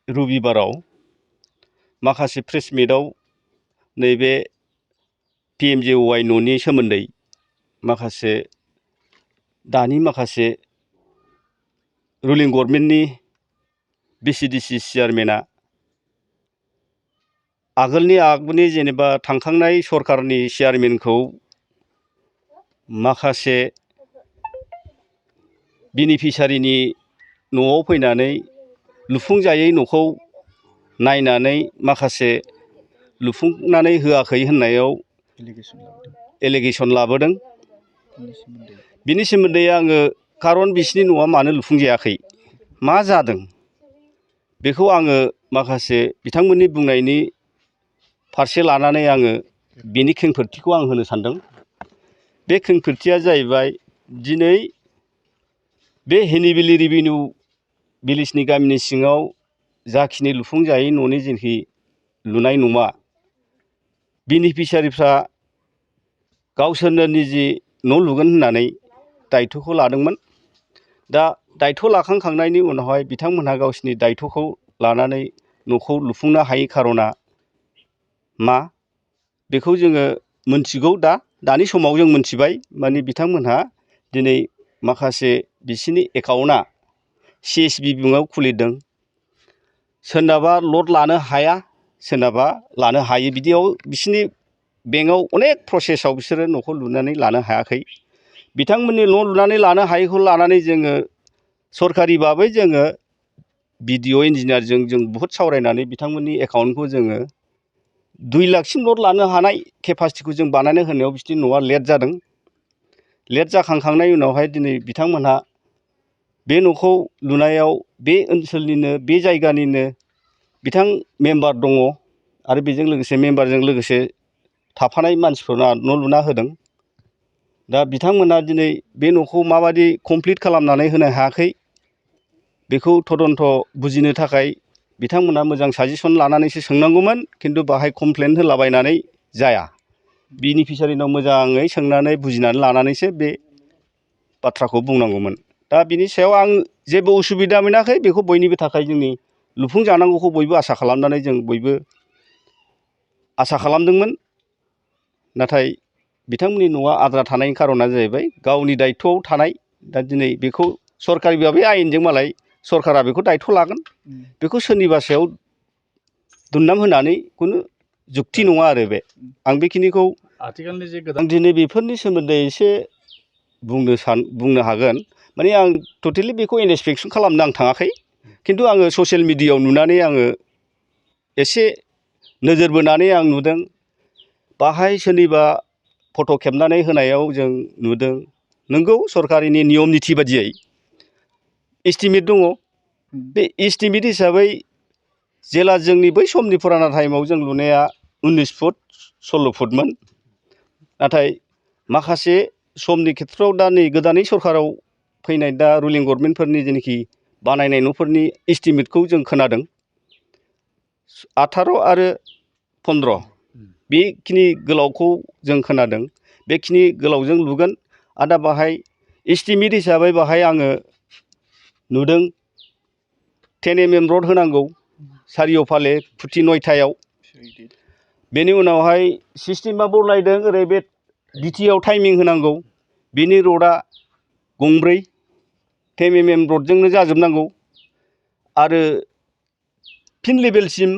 रबिबाराव माखासे प्रेस मिटआव नैबे PMJOY न'नि सोमोन्दै माखासे दानि माखासे रुलिं गभर्नमेन्टनि BCDC चेयारमेना आगोलनि जेनेबा थांखांनाय सरकारनि चेयारमेनखौ माखासे बेनिफिसारिनि न'आव फैनानै लुफुंजायै न'खौ नायनानै माखासे लुफुंनानै होआखै होननायाव एलिगेसन लाबोदों। बिनि सोमोन्दै आङो खारन बिसिनि न'आ मानो लुफुंजायाखै मा जादों बेखौ आङो माखासे बिथांमोननि बुंनायनि फारसे लानानै आङो बिनि खेंफोरथिखौ आं होनो सानदों। बे खेंफोरथिया जाहैबाय दिनै बे हेनिबिलि रेभिनिउ भिलेजनि गामिनि सिङाव जाखिनि लुफुंजायै न'नि जेखि लुनाय नङा बेनिफिसारिफ्रा गावसोरनो निजे न' लुगोन होननानै दायथ'खौ लादोंमोन। दा दायथ' लाखांनायनि उनावहाय बिथांमोनहा गावसिनि दायथ'खौ लानानै न'खौ लुफुंनो हायै खार'ना मा बेखौ जोङो मोनथिगौ। दानि समाव जों मोनथिबाय माने बिथांमोनहा दिनै माखासे बिसिनि एकाउन्टआ CSB बेंकआव खुलिदों। सोरनाबा लड लानो हाया सोरनाबा लानो हायो बिदियाव बिसिनि बेंकआव अनेक प्रसेसआव बिसोरो न'खौ लुनानै लानो हायाखै। बिथांमोननि न' लुनानै लानो हायैखौ लानानै जोङो सरकारि भाबै जोङो BDO इन्जिनियारजों जों बहुद सावरायनानै बिथांमोननि एकाउन्टखौ जोङो 2 लाखसिम लड लानो हानाय केपासिटिखौ जों बानायनो होनायाव बिसिनि न'आ लेट जादों। लेट जाखांनायनि उनावहाय दिनै बिथांमोनहा बे न'खौ लुनायाव बे ओनसोलनिनो बे जायगानिनो बिथां मेम्बार दङ आरो बेजों लोगोसे मेम्बारजों लोगोसे थाफानाय मानसिफोरना न' लुना होदों। दा बिथांमोना दिनै बे न'खौ माबायदि कमप्लिट खालामनानै होनो हायाखै बेखौ तदन्त बुजिनो थाखाय बिथांमोना मोजां साजेसन लानानैसो सोंनांगौमोन, खिन्थु बाहाय कमप्लेन होलाबायनानै जाया। बेनिफिसारिनाव मोजाङै सोंनानै बुजिनानै लानानैसो बे बाथ्राखौ बुंनांगौमोन। दा बिनि सायाव आं जेबो उसुबिदा मोनाखै। बेखौ बयनिबो थाखाय जोंनि लुफुंजानांगौखौ बयबो आसा खालामनानै जों बयबो आसा खालामदोंमोन। नाथाय बिथांमोननि न'आ आद्रा थानायनि खार'ना जाहैबाय गावनि दायथ'आव थानाय। दा दिनै बेखौ सरकारि भाबै आयेनजों मालाय सरकारा बेखौ दायथ' लागोन। बेखौ सोरनिबा सायाव दुमनाम होनानै खुनु जुक्ति नङा आरो बे। आं बेखिनिखौ आथिखालनि जे आं दिनै बेफोरनि सोमोन्दै एसे बुंनो हागोन। माने आं टटेलि बेखौ इन्सपेक्सन खालामनो आं थाङाखै, खिन्थु आङो ससियेल मिडियायाव नुनानै आङो एसे नोजोर बोनानै आं नुदों। बाहाय सोरनिबा फट' खेबनानै होनायाव जों नुदों नंगौ सरकारिनि नियम निथि बादियै एस्टिमेट दङ। बे एस्टिमेट हिसाबै जेला जोंनि बै समनि फुराना टाइमाव जों लुनाया 19 फुट 16 फुटमोन। नाथाय माखासे समनि खेथ्रआव दा नै गोदानै सरकाराव फैनाय दा रुलिं गभर्नमेन्टफोरनि जेनाखि बानायनाय न'फोरनि एस्टिमेटखौ जों खोनादों 18 आरो 15 बेखिनि गोलावखौ जों खोनादों। बेखिनि गोलावजों लुगोन। आरो दा बाहाय एस्टिमेट हिसाबै बाहाय आङो नुदों 10 mm रड होनांगौ सारिय'फाले फुथि 9थायाव। बेनि उनावहाय सिस्टेमा बरनायदों ओरै बे बिटिआव टाइमिं होनांगौ। बिनि रडआ गंब्रै 10 mm रडजोंनो जाजोबनांगौ। आरो फिन लेभेलसिम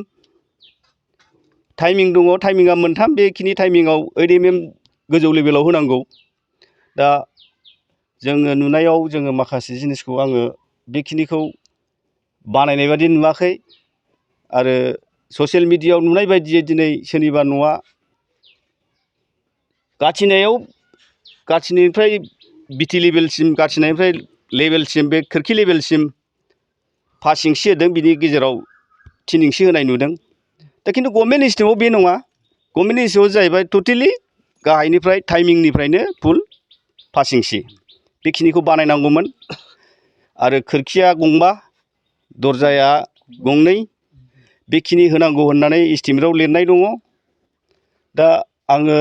टाइमिं दङ। टाइमिंआ मोनथाम। बेखिनि टाइमिंआव 8 mm गोजौ लेभेलाव होनांगौ। दा जोङो नुनायाव जोङो माखासे जिनिसखौ आङो बेखिनिखौ बानायनाय बादि नुवाखै। आरो ससियेल मिडियायाव नुनाय बायदियै दिनै सोरनिबा न'आ गाथिनिफ्राय बिटि लेभेलसिम गाथिनायनिफ्राय लेभेलसिम बे खोरखि लेभेलसिम 5 इंसि होदों। बिनि गेजेराव 3 इंसि होनाय नुदों। दा खिन्थु गभर्नमेन्ट एस्टिमेटआव बे नङा। गभर्नमेन्ट एस्टिमेटआव जाहैबाय टटेलि गाहायनिफ्राय टाइमिंनिफ्रायनो फुल 5 इंसि बेखिनिखौ बानायनांगौमोन। आरो खोरखिया 2 दरजाया 2 बेखिनि होनांगौ होननानै एस्टिमेटआव लिरनाय दङ। दा आङो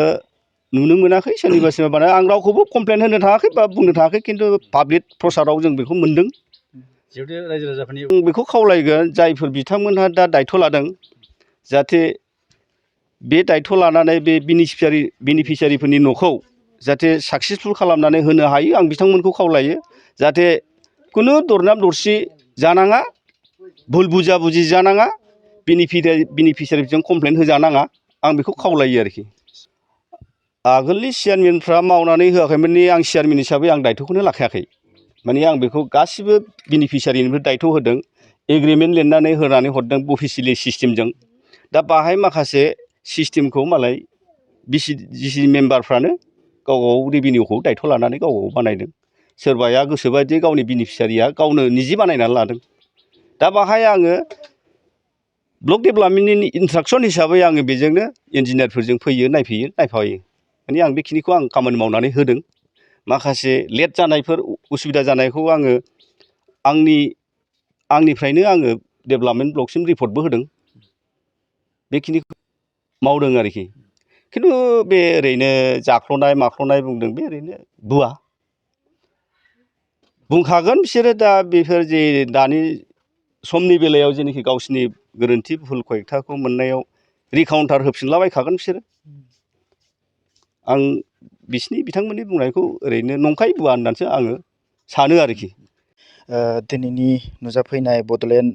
नुनो मोनाखै सोरनिबा बानाय। आं रावखौबो कमप्लेन होनो थाङाखै बा बुंनो थाङाखै, खिन्थु पाब्लिक प्रसाराव जों बेखौ मोनदों। जिहेतु रायजो राजाफोरनि आं बेखौ खावलायगोन जायफोर बिथांमोनहा दा दायथ' लादों जाहाथे बे दायथ' लानानै बे बेनिफिसियारिफोरनि न'खौ जाहाथे साक्सेसफुल खालामनानै होनो हायो आं बिथांमोनखौ खावलायो जाहाथे खुनु दरनाम दरसि जानाङा भुल बुजा बुजि जानाङा बेनिफिसियारिजों कमप्लेन होजानाङा आं बेखौ खावलायो आरोखि आगोलनि चेयारमेनफ्रा मावनानै होआखैमोननि आं चेयारमेन हिसाबै आं दायथ'खौनो लाखायाखै माने आं बेखौ गासिबो बेनिफिसियारिनिफ्राय दायथ' होदों एग्रिमेन्ट लिरनानै होनानै हरदों अफिसियेलि सिस्टेमजों दा बाहाय माखासे सिस्टेमखौ मालाय बिसिडि मेम्बारफ्रानो गाव गाव रेभिनिउखौ दायथ' लानानै गाव गाव बानायदों सोरबाया गोसोबायदि गावनि बेनिफिसियारिया गावनो निजे बानायनानै लादों दा बाहाय आङो ब्लक डेभेलपमेन्टनि इन्सट्राकसन हिसाबै आङो बेजोंनो इन्जिनियारफोरजों फैयो नायफैयो नायफायो माने आं बेखिनिखौ आं खामानि मावनानै होदों माखासे लेट जानायफोर उसुबिदा जानायखौ आङो आंनिफ्रायनो आङो डेभेलपमेन्ट ब्लकसिम रिपर्टबो होदों बेखिनिखौ मावदों आरोखि खिन्थु बे ओरैनो जाख्ल'नाय माख्ल'नाय बुंदों बे ओरैनो बुवा बुंखागोन बिसोरो दा बेफोर जे दानि समनि बेलायाव जेनाखि गावसिनि गोरोन्थि भुल कयेक्टाखौ मोननायाव रिकाउन्टार होफिनलाबायखागोन बिसोरो आं बिथांमोननि बुंनायखौ ओरैनो नंखाय बुवा होननानैसो आङो सानो आरोखि दिनैनि नुजाफैनाय बड'लेण्ड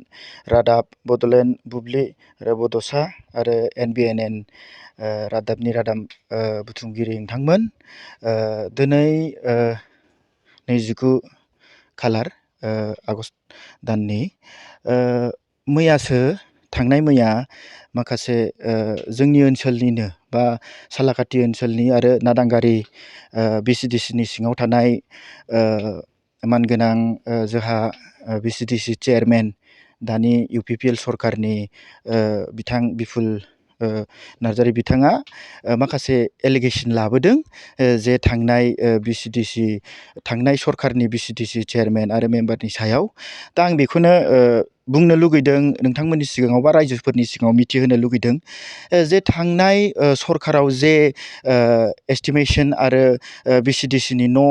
रादाब बड'लेण्ड बुब्लि आरो बड'सा आरो NBNN रादाबनि रादाब बुथुमगिरि नोंथांमोन दिनै 29 खालार आगस्ट दाननि मैयासो थांनाय मैया माखासे जोंनि ओनसोलनिनो बा सालाकाथि ओनसोलनि आरो नादांगारि BCDCनि सिङाव थानाय मानगोनां जोंहा BCDC चेयारमेन दानि UPPL सरकारनि बिथां बिपुल नार्जारि बिथाङा माखासे एलिगेसन लाबोदों जे थांनाय सरकारनि BCDC चेयारमेन आरो मेम्बारनि सायाव दा आं बेखौनो बुंनो लुगैदों नोंथांमोननि सिगाङाव बा रायजोफोरनि सिगाङाव मिथिहोनो लुगैदों जे थांनाय सरकाराव जे एस्टिमेशन आरो BCDCनि न'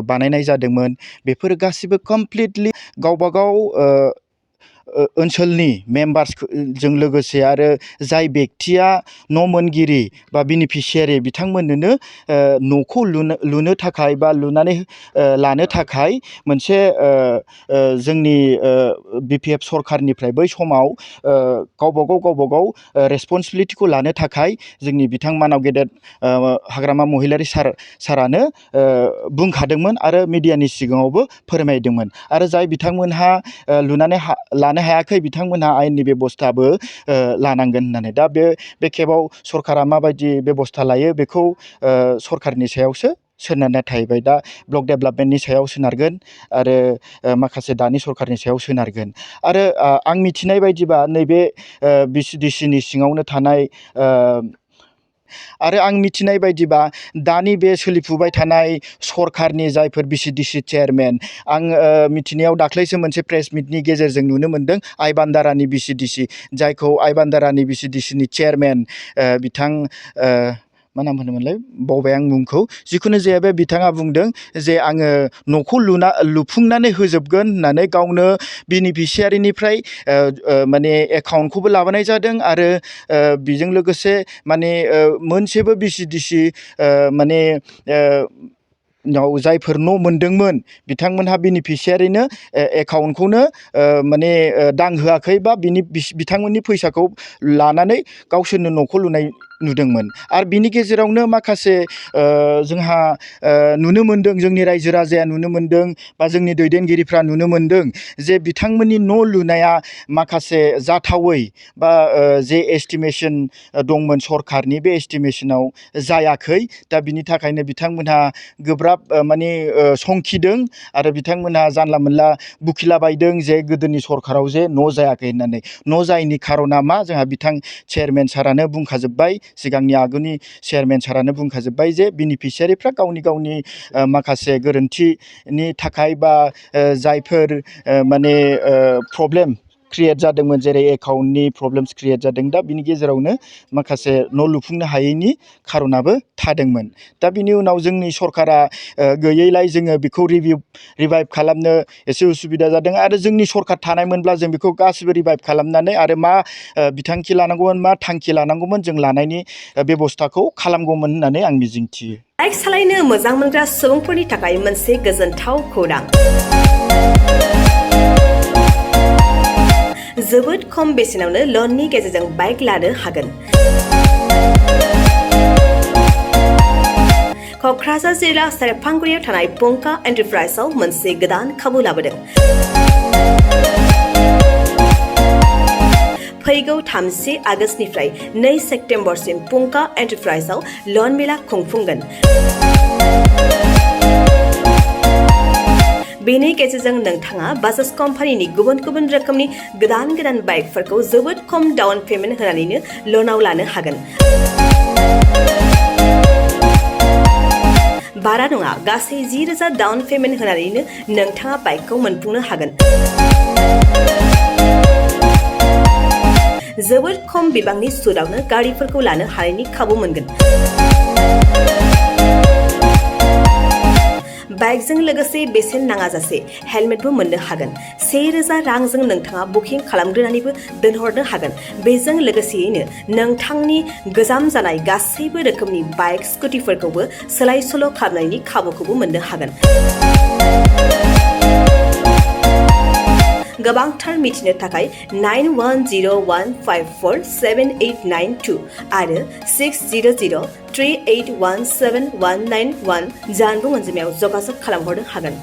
बानायनाय जादोंमोन बेफोर गासिबो कमप्लिटलि गावबागाव ओनसोलनि मेम्बार्सजों लोगोसे आरो जाय बेक्तिया न' मोनगिरि बा बेनिफिसियारि बिथांमोननोनो न'खौ लुनो थाखाय बा लुनानै लानो थाखाय मोनसे जोंनि BPF सरकारनिफ्राय बै समाव गावबागाव रेसपन्सिबिलिटिखौ लानो थाखाय जोंनि बिथां मानाव गेदेर हाग्रामा महिलारि सारानो बुंखादोंमोन आरो मिडियानि सिगाङावबो फोरमायदोंमोन आरो जाय बिथांमोनहा लुनानै लानो हायाखै बिथांमोनहा आयेननि बेबस्थाबो लानांगोन होननानै दा बे खेबाव सरकारा माबायदि बेबस्था लायो बेखौ सरकारनि सायावसो सोनारना थाहैबाय दा ब्लक डेभेलपमेन्टनि सायाव सोनारगोन आरो माखासे दानि सरकारनि सायाव सोनारगोन आरो आं मिथिनाय बायदिबा नैबे BCDCनि सिङावनो थानाय आरो आं मिथिनाय बायदिबा दानि बे सोलिफुबाय थानाय सरकारनि जायफोर BCDC चेयारमेन आं मिथिनायाव दाख्लैसो मोनसे प्रेस मिटनि गेजेरजों नुनो मोन्दों आइबान्दारानि BCDC जायखौ आइबान्दारानि BCDCनि चेयारमेन बिथां मा नाम होनोमोनलाय बावबाय आं मुंखौ जिखुनु जाया बे बिथाङा बुंदों जे आङो न'खौ लुफुंनानै होजोबगोन होननानै गावनो बेनिफिसियारिनिफ्राय माने एकाउन्टखौबो लाबोनाय जादों आरो बेजों लोगोसे माने मोनसेबो BCDC माने जायफोर न' मोनदोंमोन बिथांमोनहा बेनिफिसियारिनो एकाउन्टखौनो माने दांहोआखै बा बिथांमोननि फैसाखौ लानानै गावसोरनो न'खौ लुनाय नुदोंमोन आरो बिनि गेजेरावनो माखासे जोंहा नुनो मोन्दों जोंनि रायजो राजाया नुनो मोन्दों बा जोंनि दैदेनगिरिफ्रा नुनो मोन्दों जे बिथांमोननि न' लुनाया माखासे जाथावै बा जे एस्टिमेशन दंमोन सरकारनि बे एस्टिमेशनाव जायाखै दा बिनि थाखायनो बिथांमोनहा गोब्राब माने संखिदों आरो बिथांमोनहा जानला मोनला बुखिलाबायदों जे गोदोनि सरकाराव जे न' जायाखै होननानै न' जायैनि खारना मा जोंहा बिथां चेयारमेन सारानो बुंखाजोब्बाय सिगांनि आगुनि चेयारमेन सारानो बुंखाजोब्बाय जे बेनिफिसियारिफ्रा गावनि माखासे गोरोन्थिनि थाखाय बा जायफोर माने प्रब्लेम क्रिएट जादोंमोन, जेरै एकाउन्टनि प्रब्लेम्स क्रिएट जादों। दा बिनि गेजेरावनो माखासे न' लुफुंनो हायैनि खारनाबो थादोंमोन। दा बिनि उनाव जोंनि सरकारा गैयैलाय जोङो बेखौ रिभाइभ खालामनो एसे उसुबिदा जादों। आरो जोंनि सरकार थानायमोनब्ला जों बेखौ गासिबो रिभाइभ खालामनानै आरो मा बिथांखि लानांगौमोन, मा थांखि लानांगौमोन, जों लानायनि बेब'स्थाखौ खालामगौमोन होननानै आं मिजिंथियो। बाइक सालायनो मोजां मोनग्रा सुबुंफोरनि थाखाय मोनसे गोजोनथाव खौरां। जोबोद खम बेसेनावनो लननि गेजेरजों बाइक लानो हागोन। क'क्राझार जिल्ला सेरफांगुरियाव थानाय पंका एन्टारप्राइजआव मोनसे गोदान खाबु लाबोदों। फैगौ 30 आगस्तनिफ्राय 2 सेप्तेम्बरसिम पंका एन्टारप्राइजआव लन मेला खुंफुंगोन। बेनि गेजेरजों नोंथाङा बाजाज कम्पानिनि गुबुन गुबुन रोखोमनि गोदान बाइकफोरखौ जोबोद खम डाउन पेमेन्ट होनानैनो लनाव लानो हागोन। बारा नङा, गासै 10,000 डाउन पेमेन्ट होनानैनो नोंथाङा बाइकखौ मोनफुंनो हागोन। जोबोद खम बिबांनि सुदआवनो गारिफोरखौ लानो हानायनि खाबु मोनगोन। बाइकजों लोगोसे बेसेन नाङाजासे हेलमेटबो मोननो हागोन। 1,000 रांजों नोंथाङा बुकिं खालामग्रोनानैबो दोनहरनो हागोन। बेजों लोगोसेयैनो नोंथांनि गोजाम जानाय गासैबो रोखोमनि बाइक स्कुटिफोरखौबो सोलाय सोल' खालामनायनि खाबुखौबो मोननो हागोन। गोबांथार मिथिनो थाखाय 9101547892 आरो 60038171191 जानबुं अनजिमायाव जगाजग खालामहरनो हागोन।